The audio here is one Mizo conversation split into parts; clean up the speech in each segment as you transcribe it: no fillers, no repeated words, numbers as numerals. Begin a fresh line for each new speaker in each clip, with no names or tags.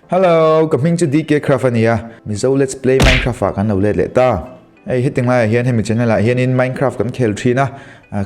Hello, ka hming chu DK Craft a ni a, Mizo Let's Play Minecraft ah kan lo let leh ta. Hei heti ngaiah hian hemi channel ah hianin Minecraft kan khel thin a,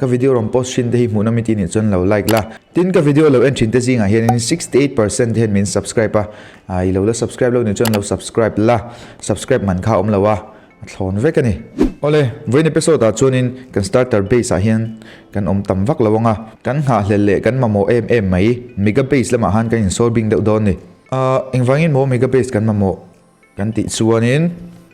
ka video rawn post thin te hi hmuhnawm i tih nih chuan lo like la. Tin ka video lo en thin te zingah hianin 68% te hian min subscribe a, i lo la subscribe lo nih chuan lo subscribe la, subscribe man kha a awm lo a. A thlawn vek a ni. Awle, vawiin episode ah chuanin kan starter base ah hian kan awm tam vak lo ang a, kan nghahhlelh leh kan mamawh em em mai, mega base lamah han kan insawr bing deuh dawn ni. Ahh, engvangin maw mega base kan mamawh kan tih chuanin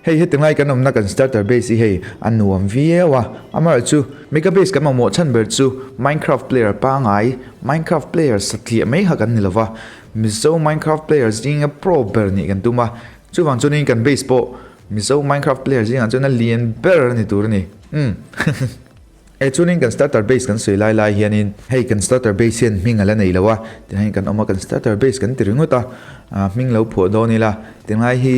hei heti ngai kan awmna kan starter base hi hei a nuam viau a, amaherawhchu chu mega base kan mamawh chhan ber chu minecraft player pangai, minecraft player satliah mai kha kan ni lova, Mizo minecraft player zinga pro ber nih kan tum a, chuvang chuanin kan base pawh Mizo Minecraft player zingah chuan a lian ber a ni tur a ni. Umm. E chuanin kan starter base kan sawi lai lai hianin hei kan starter base hian hming a la nei lo a, tihian kan awm a kan starter base kan ti ringawt a, ah hming lo phuah dawn ila tinglai hi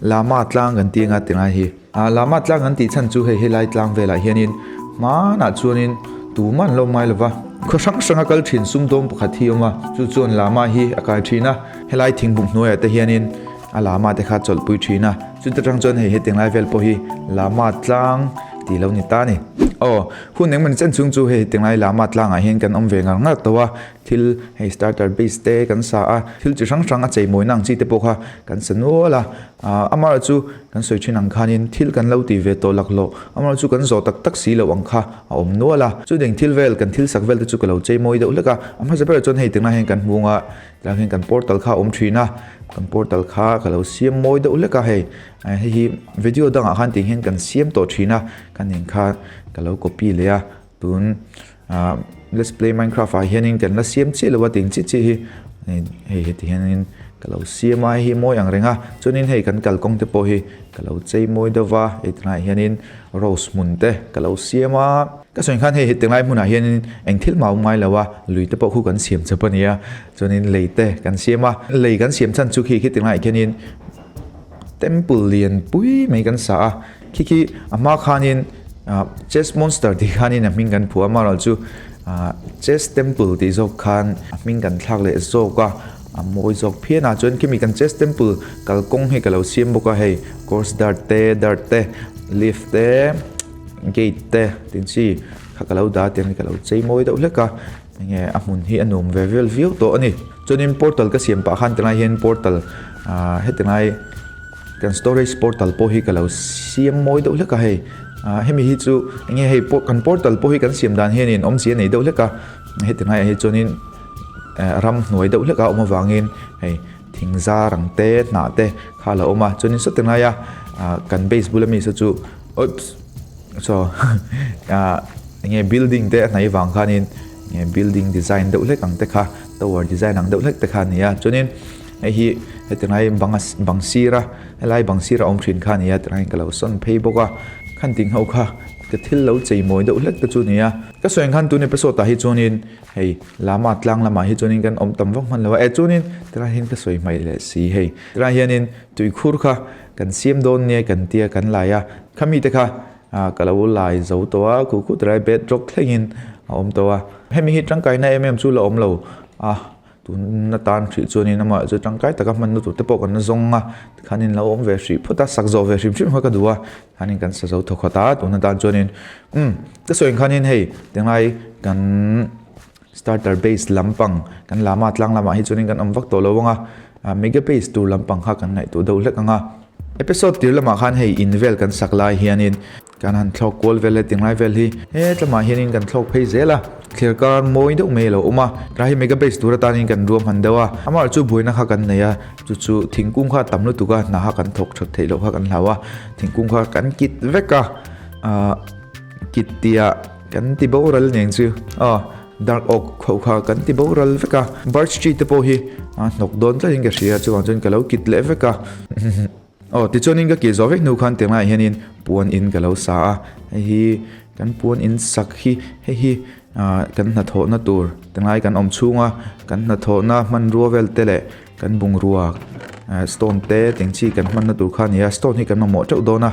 Lama tlang kan ti anga tinglai hi. Ah Lama tlang kan tih chhan chu hei helai tlang velah hianin hmanah chuanin tumah an lo ngai lo va, khaw hrang hranga kal thin sumdawm pakhat hi a awm a, chu chuan Lama hi a kai thin a, helai thingbuk hnuaiah te hianin A lama te kha chawlhpui thin a, chuta tang chuan hei hetiang lai vel pawh hi lama tlang tih lo ni ta a ni. Aw, hun engmawni chen chhung chu hei hetiang lai lama tlangah hian kan awm ve ngar ngar tawh a, thil hei starter base te kan sa a, thil chi hrang hrang a cheimawi ang chi te pawh kha kan sa nual a, ah amaherawhchu chu kan sawi thin ang khanin thil kan lo ti ve tawh laklawh, amaherawhchu chu kan zawh tak tak si loh ang kha a awm nual a, chutiang thil vel kan thil sak vel te chu ka lo cheimawi deuh hlek a, a hmasa berah chuan hei hetiang lai hian kan hmung a. Tlai hian kan portal kha a awm thin a, kan portal kha ka lo siam mawi deuh hlek a hei, hei hi video dangah khan tih hian kan siam tawh thin a, kan in kha ka lo copy leh a, tun ah let's play minecraft ah hianin kan la siam chiah lo a tih ang chiah chiah hi hei heti hianin ka lo siam a hei hi mawi ang reng a, chuanin hei kan kalkawng te pawh hi ka lo chei mawi deuh va, hei tunah hianin rose hmun te ka lo siam a. Ka sawi khan hei hetiang lai hmunah hianin eng thil mah a awm ngai lo a, lui te pawh khu kan siam chawp a nia, chuanin lei te kan siam a, lei kan siam chhan chu khi khitiang laiah khianin temple lian pui mai kan sa a, khi khi a hma khanin ah chess monster tih khanin a hming kan phuah a, amaherawhchu chu ah chess temple tih zawk khan a hming kan thlak leh zawk a, a mawi zawk phian a, chuan khimi kan chess temple kalkawng hi ka lo siam bawk a hei course dirt te dirt te leaf te. Gate te tin chi kha ka lo dah tiang hi ka lo chei mawi deuh hlek a enge a hmun hi a nuam ve vel viau tawh a ni chuanin portal ka siam pah khan tilai hian portal ah heti lai kan storage portal pawh hi ka lo siam mawi deuh hlek a hei ah hemi hi chu enge hei kan portal pawh hi kan siam dan hianin awmzia a nei deuh hlek a heti laiah hi chuanin ram hnuai deuh hlek a awm avangin hei thing zar ang te hnah te kha a lo awm a chuanin sawti laia ah kan base bula mi saw chu Oops so ah enge building te a hnaih vang khanin enge building design deuh hlek ang te kha tower design ang deuh hlek te kha a ni a chuanin hei hi heti lai bang a bang sir a helai bang sir a awm thin kha a ni a tilaiin ka lo sawn phei bawk a khan ting ho kha ka thil lo chei mawi deuh hlek te chu a ni a ka sawi ang khan tun episode ah hi chuanin hei lama tlang lamah hi chuanin kan awm tam vak hman lo a e chuanin tilai hian ka sawi hmaih leh si hei tilai hianin tuikhur kha Kan siam dawn nia kan tia kan lai a, khami te kha ka lo lai zo tawh a, khu khut rai bed rock thlengin a awm tawh a. Hemi hi tangkaina em em chu la awm lo a, tun atan hrih chuanin amah chu tangkai taka hmanna tur te pawh kan la zawng a, tikhanin lo awm ve hrih phawt a, sak zawh ve hrim hrim kha ka duh a, tikhanin kan sa zo thawkhat a, tun atan chuanin umm ka sawi ang khanin hei tinglai kan Starter base lampang kan lama tlang lamah hi chuanin kan awm vak tawh lo ang a, mega base tur lampang kha kan ngaihtuah deuh hlek ang a. Episode tir lamah khan hei in vel kan sak lai hianin kan han thlawk kual vel he tinglai vel hi hetlamah hianin kan thlawk phei zel a, thlir kar mawi deuh mai a lo awm a, tlai hi mega base tur atanin kan ruam han deuh a, amah chu buaina kha kan nei a, chu chu thingkung kha a tam lutuk a, hna kha kan thawk that theih loh kha kan hlau a, thingkung kha kan kit vek a, ah kit tihah. Kan ti boral neng chu aw dark oak kho kha kan ti boral vek a birch tree te pawh hi a hnawk dawn tlatin ka hria chuvang chuan ka lo kit leh vek a aw tichuanin ka kih zawh vek hnu khan tiang laiah hianin puan in ka lo sa a hei hi kan puan in sak hi hei hi ah kan hnathawhna tur tinglai kan awm chhung a kan hnathawhna hmanrua vel te leh kan bungrua stone te teng chi kan hmanna tur kha a ni a stone hi kan mamawh teuh dawn a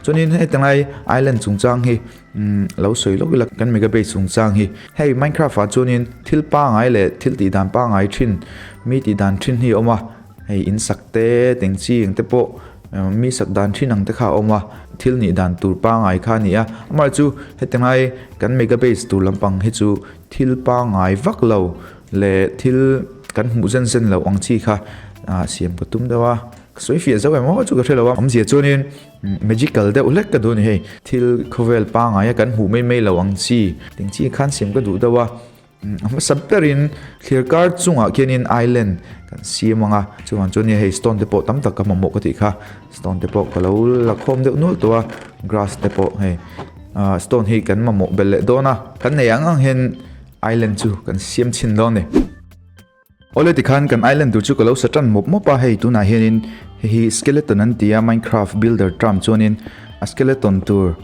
chuanin hei tinglai island chungchang hi. Umm lo sawi lawk ila kan mega base chungchang hi hei minecraft ah chuanin thil pangai leh thil tih dan pangai thin mi tih dan thin hi a awm a Hei in sak te teng chi ang te pawh mi sak dan thin ang te kha a awm a, thil nih dan tur pangai kha a ni a. Amaherawhchu chu heti ngai kan mega base tur lampang hi chu thil pangai vak lo leh thil kan hmuh zen zen loh ang chi kha siam ka tum deuh a. Ka sawi fiah zauh em aw chu ka hre lo a, awmzia chuanin magical deuh hlek ka duh a ni hei. Thil khawvel pangaia kan hmuh mai mai lo ang chi teng chi khan siam ka duh deuh a. A hmasa berin thlir kar chungah khianin island kan siam ang a, chuvang chuan hei stone te pawh tam tak ka mamawh ka tih kha, stone te pawh ka lo la khawm deuh nual tawh a, grass te pawh hei ah stone hi kan mamawh belh leh dawn a, kan nei ang ang hian island chu kan siam chhin dawn a ni. Awle tikhan kan island tur chu ka lo sa tan mawp mawp a, hei tunah hianin hei hi skeleton an ti a minecraft builder term chuanin a skeleton tur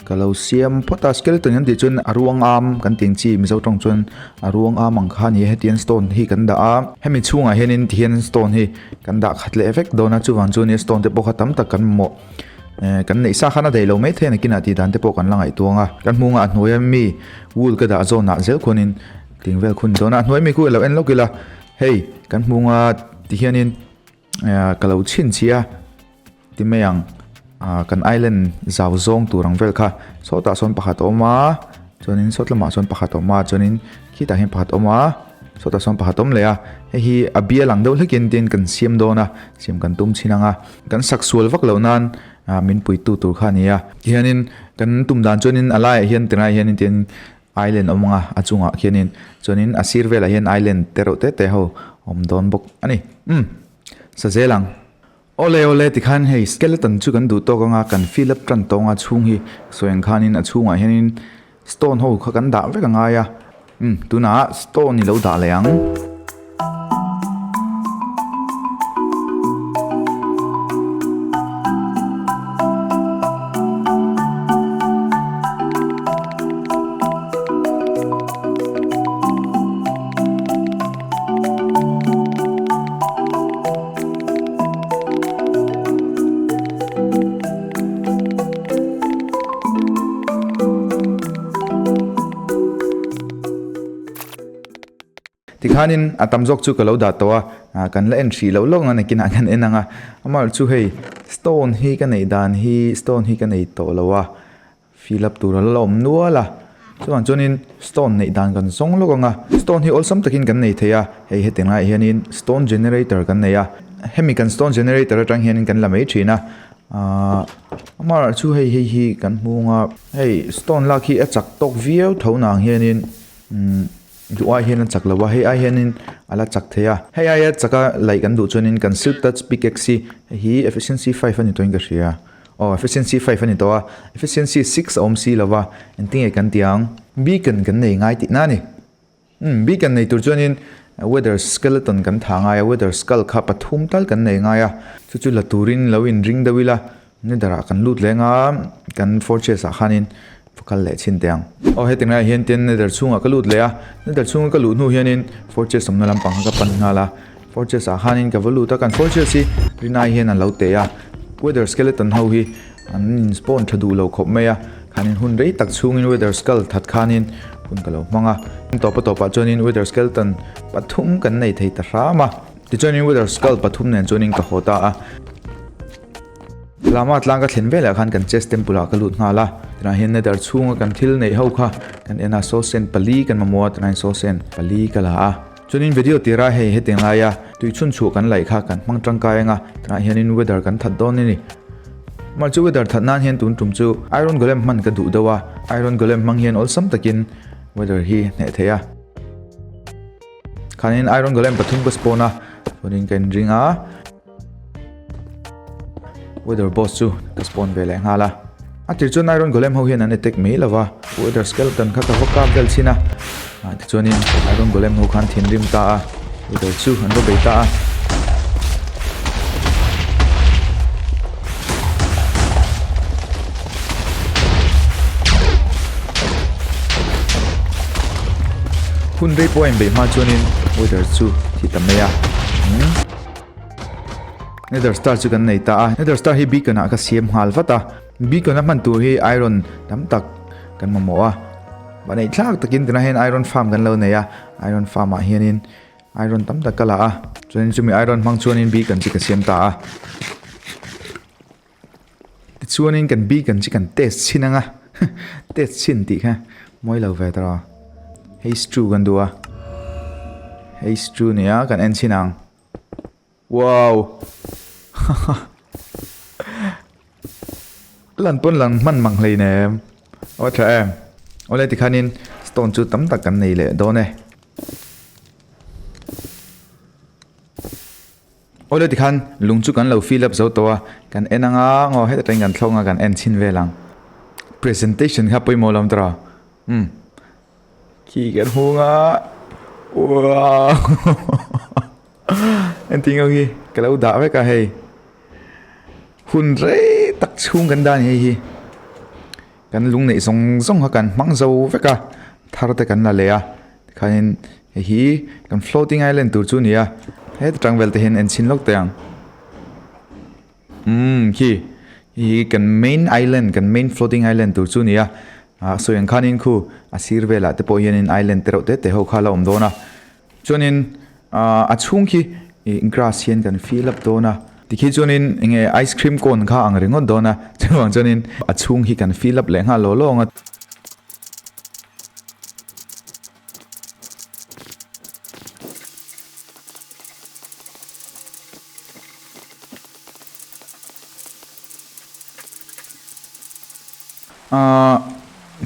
ka lo siam phawt a, skeleton an tih chuan a ruang am kan tih ang chi mizo tawng chuan a ruang am ang kha a ni a hetiang stone hi kan dah a, hemi chhungah hianin tihian stone hi kan dah khat leh vek dawn a chuvang chuan stone te pawh kha tam tak kan mamawh eh kan neih sa khan a daih lo maithei a nakinah tih dan te pawh kan la ngaihtuang a, kan hmungah a hnuaia mi wool ka dah zawnah zel khuanin Tling vel khun dawn a, a hnuai mi khu i lo en lawk ila, hei kan hmu nga ti hianin ka lo chhin chhi a ti mai ang ah kan island zau zawng tur ang vel kha sawtah sawn pakhat a awm a chuanin sawt lamah sawn pakhat a awm a chuanin khitah hian pakhat a awm a sawtah sawn pakhat a awm leh a hei hi a bial ang deuh hlekin tin kan siam dawn a siam kan tum chhin ang a kan sak sual vak loh nan ah min puitu tur kha a ni a tihianin kan tum dan chuanin a laiah hian tilaiah hianin tin. Island awm ang a, a chungah khianin chuanin a sir velah hian island te reuh te te ho awm dawn bawk a ni. Umm sa zel ang. Awle awle tikhan hei skeleton chu kan duh tawk ang a, kan fill up tan tawng a chhung hi sawi ang khanin a chhungah hianin stone ho kha kan dah vek a ngai a. Umm tunah stone i lo dah leh ang. Tikhanin a tam zawk chu ka lo dah tawh a, ah kan la en hrih loh lawk ang a nakinah kan en ang a, amaherawhchu chu hei stone hi ka neih dan hi stone hi ka nei tawh lo a, fill up tur a la awm nual a, chuvang chuanin stone neih dan kan zawng lawk ang a, stone hi awlsam takin kan nei thei a, hei heti laiah hianin stone generator kan nei a, hemi kan stone generator atang hianin kan la mai thin a, ah amaherawhchu chu hei hei hi kan hmung a, hei stone lak hi a chak tawk viau tho nang hianin umm. Duh ai hian a chak lo a, hei ai hianin a la chak thei a. Hei aia chaka laih kan duh chuanin kan silk touch pickaxe hi hei hi efficiency five a ni tawhin ka hria. Aw efficiency five a ni tawh a, efficiency six a awm si lo va, engtin nge kan tih ang? Beacon kan nei ngai tihna a ni. Umm beacon nei tur chuanin wither skeleton kan tha ngai a, wither skull kha pathum tal kan nei ngai a, chu chu la turin lo inring deuh ila. Nether ah kan lut leng a, kan fortress ah khanin va kal leh chhin teh ang. Aw heti ngaiah hian tin nether chhungah ka lut leh a, nether chhunga ka luh hnu hianin fortress awmna lampang kha ka pan nghal a, fortress ah khanin ka va lut a, kan fortress hi rinai hian an lo teh a, wither skeleton ho hi an in spawn tha duh lo khawp mai a, khanin hun rei tak chhungin wither skull that khanin hun ka lo hmang a, tawpa tawpah chuanin wither skeleton pathum kan nei thei ta hram a, tichuanin wither skull pathum nen chuanin ka haw ta a. Lama tlang ka thlen velah khan kan chess temple ah ka lut nghal a, tunah hian nether chhunga kan thil neih ho kha kan en a, saw sen pali kan mamawh a, tunah hian saw sen pali ka la a. Chuanin video tira hei hetiang laia tui chhun chhuah kan laih kha kan hmang tangkai anga, tunah hianin weather kan that dawn a ni. Mahse chu weather that nan hian tun tum chu iron golem hman ka duh deuh a, iron golem hmang hian awlsam takin weather hi hneh theih a. Khanin iron golem pathum ka spawn a, chuanin ka inring a. Wither boss chu ka spawn ve leh nghal a. A tir chuan Iron Golem ho hian an attack mai lova, Wither skeleton kha ka va kap vel chhin a. Ah tichuanin Iron Golem ho khan thinrim ta a, Wither chu an va bei ta a. Hun rei pawh a inbeih hma chuanin Wither chu thi ta mai a. Nether star chu kan nei ta a, Nether star hi beacon ah ka siam nghal vat a, beacon a hman tur hi iron tam tak kan mamawh a, va neih thlak takin tunah hian iron farm kan lo nei a, iron farm ah hianin. Iron tam tak ka la a, chuanin chumi iron hmang chuanin beacon chi ka siam ta a. Tichuanin kan beacon chi kan test chhin anga, test chhin tih kha mawi lo ve tawh a. Hei screw kan duh a, hei screw nia kan en chhin ang. Wow! Lan pawn lang hman mang hlei nem. Aw tha em. Awle tikhanin stone chu tam tak kan nei leh dawn e. Awle tikhan lung chu kan lo fill up zo tawh a, kan en anga ngaw heta tangin kan thlawk anga kan en chhin vel ang. Presentation kha pawimawh lo tawh a. Umm. Khi kan hung a. Wow! Engtin nge hi ka lo dah vek a hei. Hun rei tak chhung kan dah a ni hei hi. Kan lung neih zawng zawng kha kan hmang zo vek a, thar te kan la leh a. Tikhanin hei hi kan floating island tur chu a ni a, heta tang vel te hian en chhin lawk teh ang. Umm khi hei hi kan main island kan main floating island tur chu a ni a, ah sawi ang khanin khu a sir velah te pawh hianin island te reuh te te ho kha a la awm dawn a. Chuanin ah a chhung khi ih grass hian kan fill up dawn a tikhi chuanin eng nge ice cream cone kha ang ringawt dawn a chuvang chuanin a chhung hi kan fill up leh nghal law law ang a. Ahh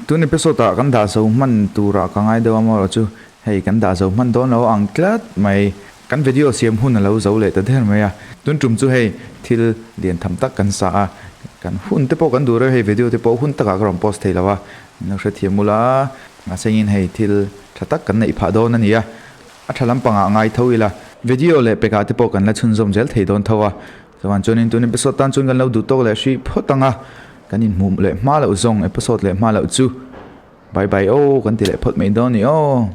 tun episode ah kan dah zo hman turah ka ngai deuh a maw chu hei kan dah zo hman dawn lo ang tlat mai kan video siam hun a lo zo leh ta der mai a tun tum chu hei thil lian tham tak kan sa a kan hun te pawh kan duh reuh hei video te pawh hun takah ka rawn post thei lo a min lo hrethiam ula mahse engin hei thil tha tak kan neih phah dawn a ni a. A tha lampangah ngai tho ila, video leh pekah te pawh kan la chhunzawm zel thei dawn tho a. Chuan chuanin tun episode tan chuan kan lo duh tawk leh hrih phawt ang a, kan inhmuh leh hma loh zawng episode leh hma loh chu bye bye aw kan ti leh phawt mai dawn ni aw.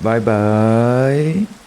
Bye bye.